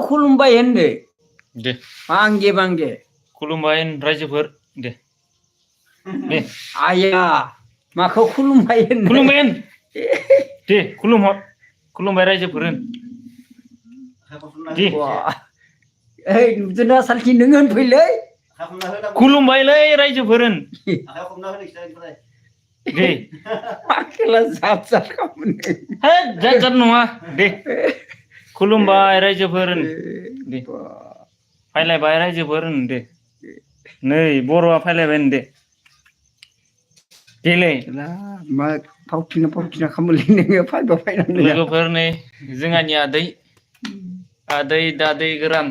खुलुमबाय होनदो दे बांगे बांगे खुलुमबाय रायजोफोर दे दे आया माखौ खुलुमबाय होनदो खुलुमबाय होन दे खुलुमहर खुलुमबाय रायजोफोर होन दे ओइ नुदोना सालखि नों होनफैलै खुलुमबायलै रायजोफोर होन दे आखेला जात जात खालामो होद जात जात नङा दे खुलुमबाय रायजोफोर होन दे फायलायबाय रायजोफोर होन दे नै बर'आ फायलायबाय होन दे देलै मा फावथिना खालामोलै नोङो फायबा फायनानै लोगोफोर नै जोंहानि आदै दादै गोरान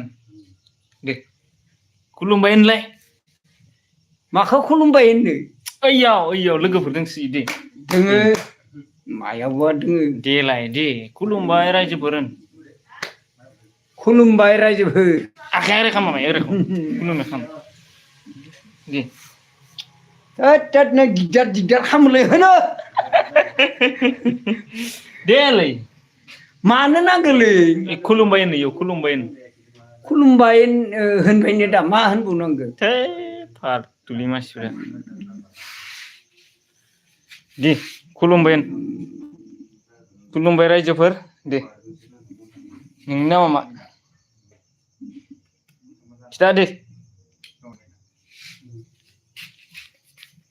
दे खुलुमबाय होनलाय माखौ खुलुमबाय होनदो ओइयाव लोगोफोर दोंसोयो दे दोङो मायावबा दोङो देलाय दे खुलुमबाय रायजोफोर होन खुलुमबाय रायजोफोर आखाइ ओरै खालाम माबाय ओरै खुलुमनाय खालाम दे होद नों दिगदार खालामोलै होनो देलै मानो नांगोलै खुलुमबाय होन इयाव खुलुमबाय होन खुलुमबाय होनबायनो दा मा होनबावनांगौ थै फालथुनि मानसिफ्रा दे खुलुमबाय होन खुलुमबाय रायजोफोर दे नोंनि नामा मा खिथा दे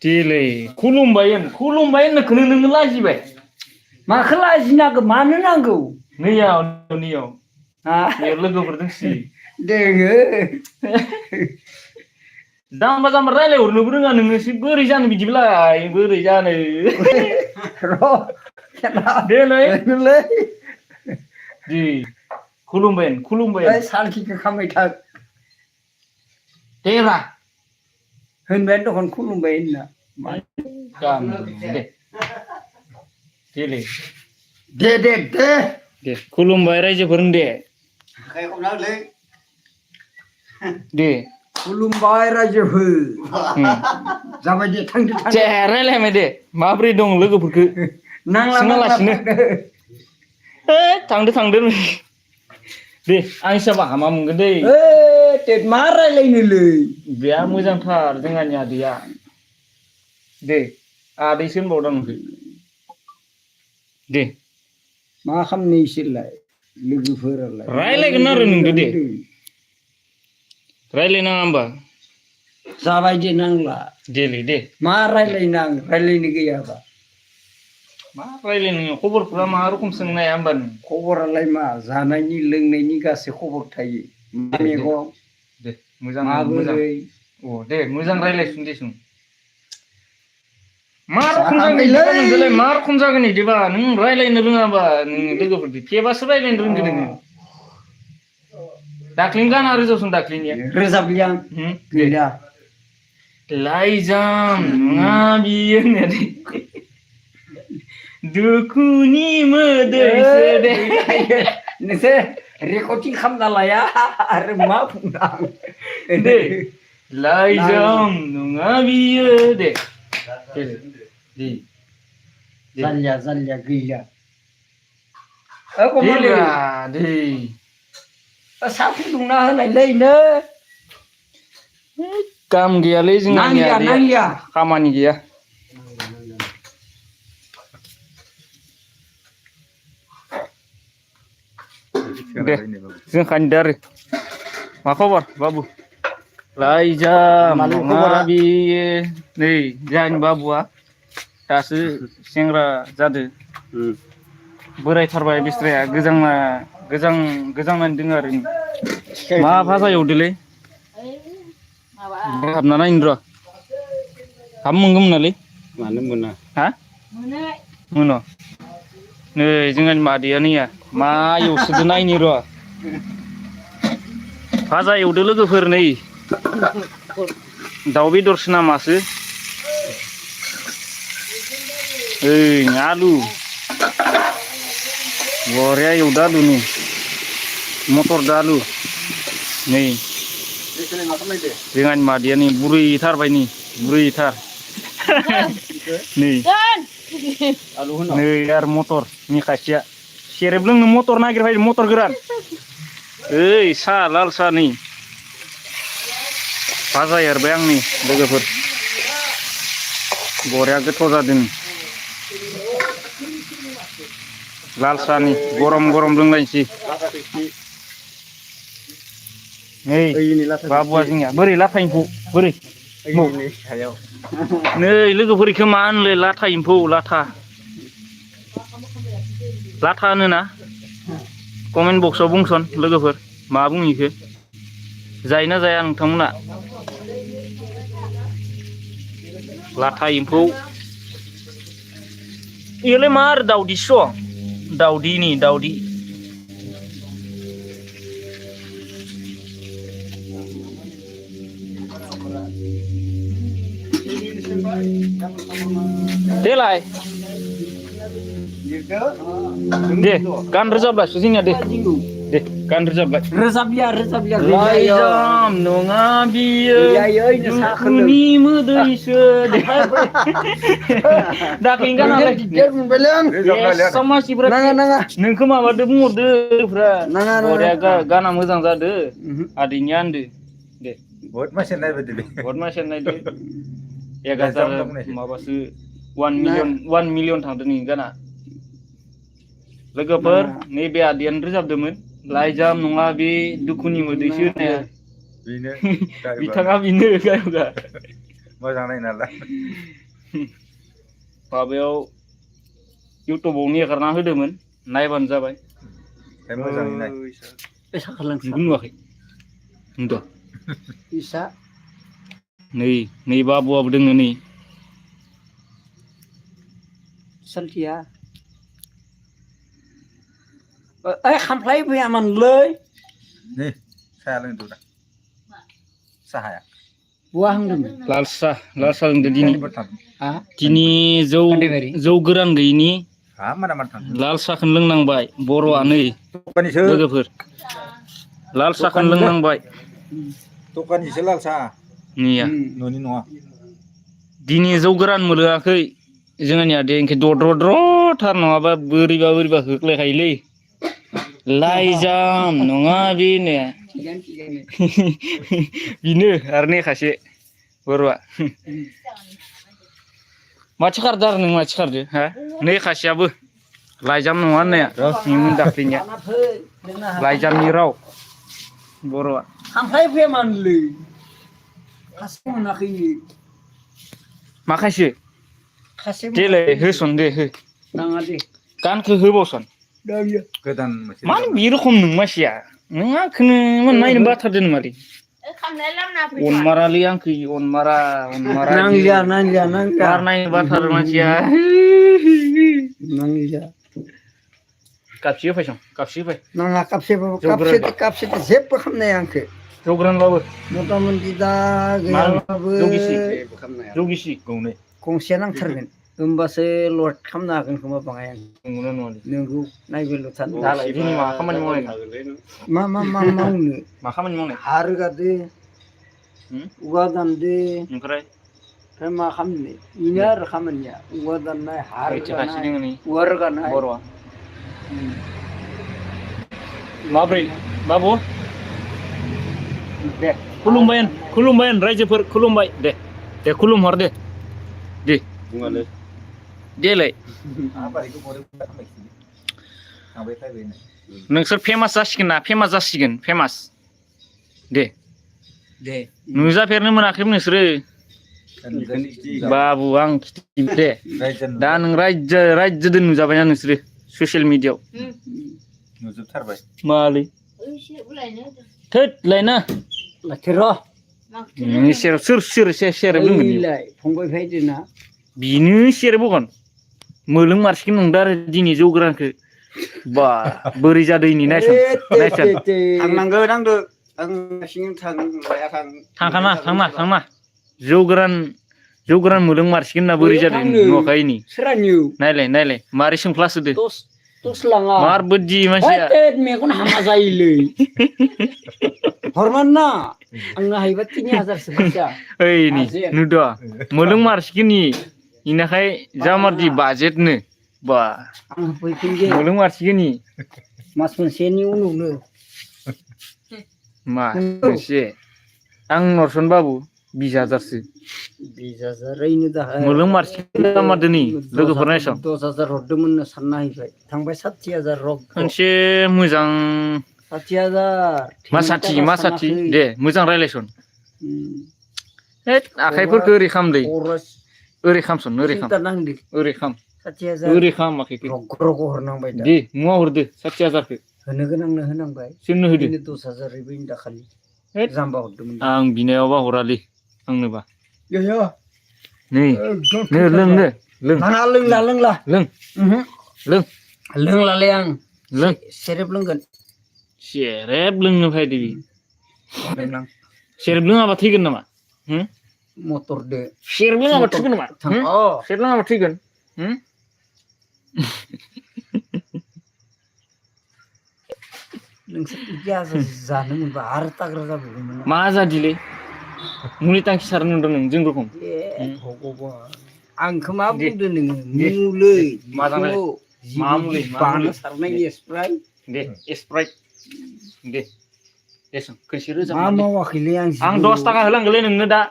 देलै खुलुमबाय होननायखौनो नोङो लाजिबाय माखौ लाजिनांगौ मानो नांगौ नैयाव लोगोफोर दोंसोयो दोङो जाम्बा रायलायहरनोबो रोङा नोङो बोरै जानो बिदिब्लालाय बोरै जानो देलै दे खुलुमबाय होन सालखिखौ खालामबाय था देब्रा होनबाय दखन खुलुमबाय होनना देलै दे खुलुमबाय रायजोफोर होन दे दे खुलुमबाय रायजोफोर जाबाय दे थांदो दे रायलायबाय दे माब्रै दं लोगोफोरखौ सोङालासिनो थांदो दे आं हिसाबा हामा मोनगोन दै मा रायलायनोलै बेया मोजांथार जोंहानि आदैया दे आदैसो होनबावदों नोंखौ दे मा खालामनो इसोरलाय लोगोफोरालाय रायलायगोन आरो नोंदो दे रायलायनाङा होमबा जाबाय दे नांला देलै दे मा रायलायनो आं रायलायनो गैयाबा मा रायलायनो खबरफोरा मा रखम सोंनो हाया होमबा नों खबरालाय मा जानायनि लोंनायनि गासै खबर थायो मा मैगं दे मोजां माबोरै दे मोजां रायलायसुन दे मा रखम जागोन नोंजोंलाय मा रखम जागोन इदिबा नों रायलायनो रोङाबा नों लोगोफोरजों थेबासो रायलायनो रोंगोन नोङो दाख्लैनि गाना रोजाबसन दाख्लैनिया रोजाबलि आं गैला लाइजाम नङा बियो होननाया दुखुनि मोदैसो दे नोंसोर रेकर्डिं खालामना लाया आरो मा बुंदां दे लाइजाम नङा बियो दे जालिया गैला दे साहा फुदुंना होनायलै काम गैयालै जोंनिया खामानि गैया दे जोंखानि दा आरो मा खबर बाबु लाइजाम नङा बियो नै जोंहानि बाबुआ दासो सेंग्रा जादो बोरायथारबाय बिस्राया गोजांनानै दङ आरो मा भाजा एवदोलै हाबना नायनो र' हाब मोनगोन मोनालै मानो मोना हा मोनो नै जोंहानि मादैया नैया मा एवसोदो नायनि र' भाजा एवदो लोगोफोर नै दाउ बेदरसो नामासो ओइ आलु बरिया एवदो आलुनि मटर दा आलु नै जोंहानि मादैया नै बुरैथारबाय नै बुरैथार नै आरो मटर नि खाथिया सेरेब लोंनो मटर नागिरबाय मटर गोरान ओइ सा लाल सा नै भाजा एरबाय आंनि लोगोफोर बरिया गोथाव जादों लाल सानि गरम गरम लोंलायनोसै नै बाबुआ जोंनिया बोरै लाथा एम्फौ बोरै नै लोगोफोर इखो मा होनोलै लाथा एम्फौ लाथा होनोना कमेन्ट बक्सआव बुंसन लोगोफोर मा बुङो इखो जायोना जाया नोंथांमोना लाथा एम्फौ इयोलाय मा आरो दाउदैसो दाउदैनि दाउदै देलाय दे गान रोजाबलायसो जोंनिया दे गान रोजाबलाय रोजाबलिया लाइजाम नङा बियो दुखुनि मोदैसो दाख्लैनि गानालाय नोंखौ माबादो बुंहरदोफ्रा बरिया गाना मोजां जादो आदैनिया होनदो दे बहुत मानसि नायदो 11,000 माबासो 1 मिलियन थांदो नै गाना लोगोफोर नैबे आदैयानो रोजाबदोंमोन लाइजाम नङा बे दुखुनि मोदैसो होननाया बिथाङा बिनो गायगा मोजां नाय नालाय माबायाव इउटुबाव हेगारना होदोंमोन नायबानो जाबाय मोजाङै नाय नुवाखै नुदों नै बाबुआबो दोङो नै सालथिया ओइ खामफ्लाय फैयामोनलै नै साहा लोंदो दा साहाया बुवा होनदोंमोन लाल साह लोंदो दिनै जौ गोरान गैयिनि लाल साहखौनो लोंनांबाय बर'आ नै लोगोफोर लाल साहखौनो लोंनांबाय दखानिसो लाल साहा निया न'नि नङा दिनै जौ गोरान मोलोआखै जोंनिया दे इनखे दद्रद्रथार नङाबा बोरैबा होख्लायखायोलै लाइजाम नङा बेनो बिनो आरो ने खासे बर'आ माथो खारदो आरो नों माथो खारदो हा नै खासेयाबो लाइजाम नङा होननाया निमोन दाख्लैनिया लाइजामनि राव बर'आ खामफ्लाय फैयामोनलै खासे मोनाखै माखासे देलाय होसन दे हो नाङा दे गानखौ होबावसन गोदान मानो बे रखम नों मानसिया नों आंखौनो नायनो बाथारदो नामालै अनमारालै आंखो अनमारा नांलिया नायनो बाथारो मानसिया नांलिया कापसि होफैसन कापसि होफै नाङा कापसे जेबो खालामनाया आंखो जौ गोरानबाबो मथा मथि दा गैयाबाबो जौ गिसि गंसेया नांथारगोन होमबासो लड खालामनो हागोन खोमा बाङाय आं नंगौना नङालै नोंगौ नायबोल'थार दालाय दिनै मा खामानि मावनाय मा मावनो मा खामानि मावनाय हा रोगादो औवा दानदो ओमफ्राय मा खालामनो बेनो आरो खामानिया औवा दाननाय हा रोगानाय औवा रोगानाय बर'आ माब्रै बाबु दे खुलुमबाय रायजोफोर खुलुमबाय दे खुलुमहर दे देलाय नोंसोर फेमास जासिगोन फेमास दे नुजाफेरनो मोनाखैमोन नोंसोरो बाबु आं दे दा नों रायजोदो नुजाबायना नोंसोरो ससियेल मिडियाआव नुजोबथारबाय मालै थोद लायना र' नोंनि सेराव सोर बुंगोन फंबाय फायदोना बिनो सेर बगन मोलों मारसिगोन नंदों आरो दिनै जौ गोरानखौ बा बोरै जादों इनि नायसन थांनांगोन आंदो आं थांना जौ गोरान मोलों मारसिगोन ना बोरै जादों नुवाखै इनि नायलाय मारै सोंख्लासोदो मार बोदि मानसिया मेगन हामा जायोलै हरमान ना आंनो हायोबा 3000सो फैसा ओइनि नुदो मोलों मारसिगोन इनाखाय जामारदि बाजेटनो बा आं होफैफिनगोन मोलों मारसिगोन मास मोनसेनि उनावनो मा एसे आं नरसन बाबु 20,000सो 20,000 ओरैनो दाहाय मोलों मारसिन दामा दिनै लोगोफोर नायसं 10,000 हरदोंमोननो सानना हैबाय थांबाय 60,000 रग मोनसे मोजां 60,000 मा साथि दे मोजां रायलायसन हैद आखाइफोरखौ ओरै खामलै ओरै खामसन ओरै खाम ओरै खाम 60,000 ओरै खाम आखाइखौ रग हरनांबाय दा दे मुवा हरदो 60,000खौ होनो गोनांनो होनांबाय जोंनो होदो 10,000 ओरैबायनो दाखालि हैद जाम्बा हरदोंमोन आं बिनायावबा हरालै आंनोबा गैया नै लोंनो लों नाङा लोंला लों लों लोंलालै आं लों सेरेब लोंगोन सेरेब लोंनो फायदो लोंनां सेरेब लोङाबा थैगोन नामा मटरदो सेरेब लोङाबा थैगोन नामा सेरेब लोङाबा थैगोन नोंसोर बिदि जानो मोनबा आरो ताग्रा जाबावगौमोन मा जादिलै मुलि टांखि सारनो नुदों नों जों रखम भगबान आंखौ मा दे बुंदों नोङो दे मुलै मा जानाय मा मुलि बाना सारनाय स्प्राइट दे स्प्राइट दे देसन खैसे रोजा मा मावाखैलै आं 10 थाखा होलांगोनलै नोंनो दा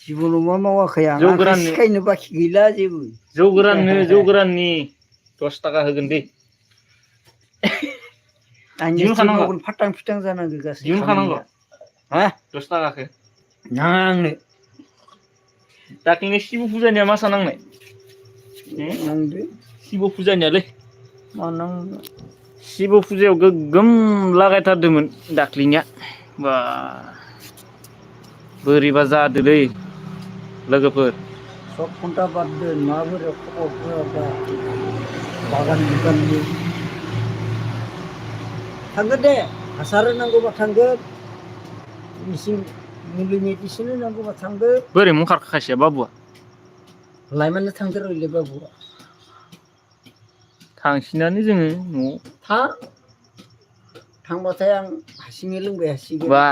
जिबनाव मा मावाखै आं जौ आंखौ गोराननो सिखायनो बाखि गैला जेबो जौ गोराननि 10 थाखा होगोन दे आंनि फाटां फिटां जानांगौ गासै दिहुनखानांगौ हा 10 थाखाखौ नाङा आंनो दाख्लैनि शिब फुजानिया मा सानांनाय नांदो शिब फुजानियालै मा नांनो शिब फुजायाव गोगोम लागायथारदोंमोन दाख्लैनिया बा बोरैबा जादोलै लोगोफोर सब घन्टा बारदों माबोरै खबरफोरा दा बागान बुगाननि थांगोन दे हासार होनांगौबा थांगोन मुलि मेडिसिन होनांगौबा थांगोन बोरै मुंखारखो खायसेया बाबुआ लायमाननो थांदो रलै बाबुआ थांसिनानो जोङो न'आव थांबाथाय आं हारसिङै लोंबाय हासिगोन बा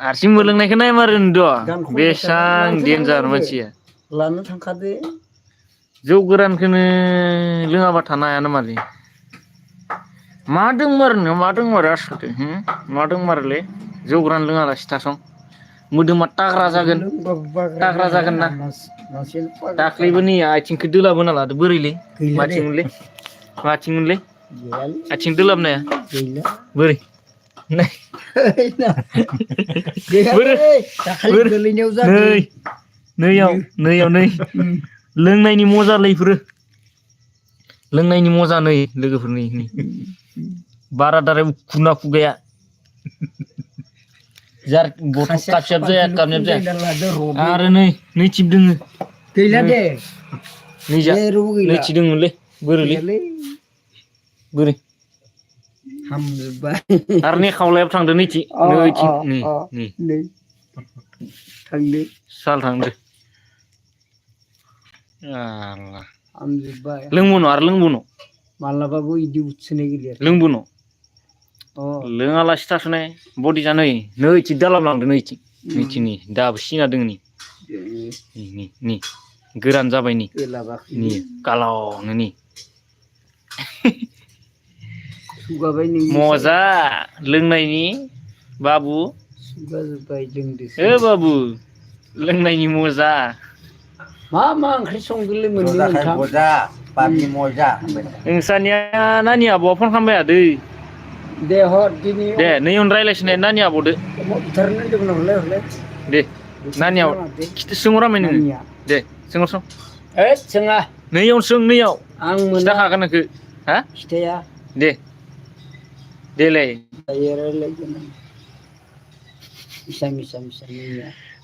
हारसिं मोलोंनायखौ नायमारो गान होनद' खनबाय बेसां थागोन देन्जार मानसिया लानो थांखादो जौ गोरानखौनो लोङाबा थानो हाया नामालै मा दोंमारो आसलथे मा दोंमारोलै जौ गोरान लोङालासे थासं मोदोमा ताग्रा जागोन ना दाख्लैबो नै आथिंखौ दोलाबोना लादो बोरैलै माथिंमोनलै आथिं दोलाबनाया बोरै नै लोंनायनि मजालै इफोरो लोंनायनि मजा नै लोगोफोरनि बाराद्राय खुना खुगाया जार बथल कापसेब जाया आरो नै थिब दोङो गैला दे नैथि दोङोलै बोरै हामजोब्बाय आरो नै खावलायाबो थांदो नैथिं नै थांदो साल थांदो हामजोब्बाय लोंबोन' मालाबाबो इदि उथ्सोनाय गैलिया लोंबोन' लोङालासे थास'नाय बडि जानो नैथिं दालाबलांदो नैथिं दाबो सिना दोङो नै गोरान जाबाय नै गालावनो नै मजा लोंनायनि बाबु बाबु लोंनायनि मजा मा ओंख्रि संदोंलै नोंसानिया नानि आब'आ फन खालामबाय दै दे हर दिनै दे नैयावनो रायलायसिनाय नानि आब'दो दे नानियाव सोंहरामै नोङो दे सोंहरसं सोङा नैयावनो सों नैयाव आं खिथाखागोन नोंखो हा खिथाया दे देलाय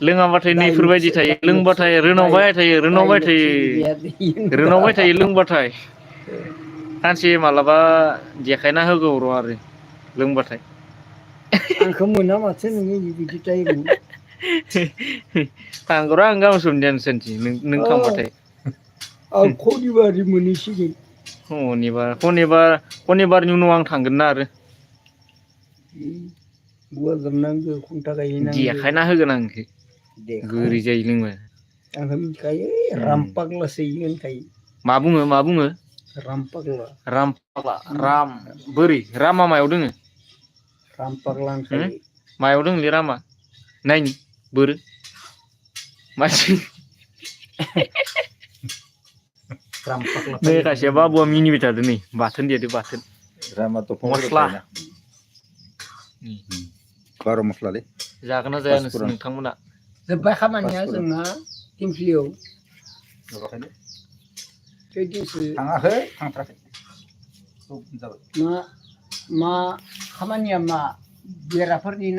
लोङाबाथाय नैफोरबायदि थायो लोंबाथाय रोनावबाय थायो लोंबाथाय सानसे मालाबा देखायना होगौ र' आरो लोंबाथाय आंखौ मोना माथो नोङो बिदि टाइमाव थांगौर' आं गाबोन समनिया नोंसोरनिथिं नों थांबाथाय आं खनिबारै मोनहैसिगोन खनिबारनि उनाव आं थांगोन ना आरो देखायना होगोन आं नोंखो बोरै जायो लोंबा आंखौ मिथिखायो रामपाग्लासो होनखायो मा बुङो रामपाग्ला बोरै रामा मायाव दोङो रामपाग्ला होनखायो मायाव दं लिरामा नायनि बोरो मानसि नै खासेया बाबुआ मिनिबाय थादों नै बाथोन देदो बाथोन रामा दफां मस्ला बार' मस्लालै जागोन ना जाया पासफुरन। नोंथांमोना जोब्बाय खामानिया पासफुरन। जोंना थिमफ्लियाव नुवाखैलै खैदिनसो थाङाखै थांथाराखै जाबाय मा खामानिया मा बेराफोरनि ना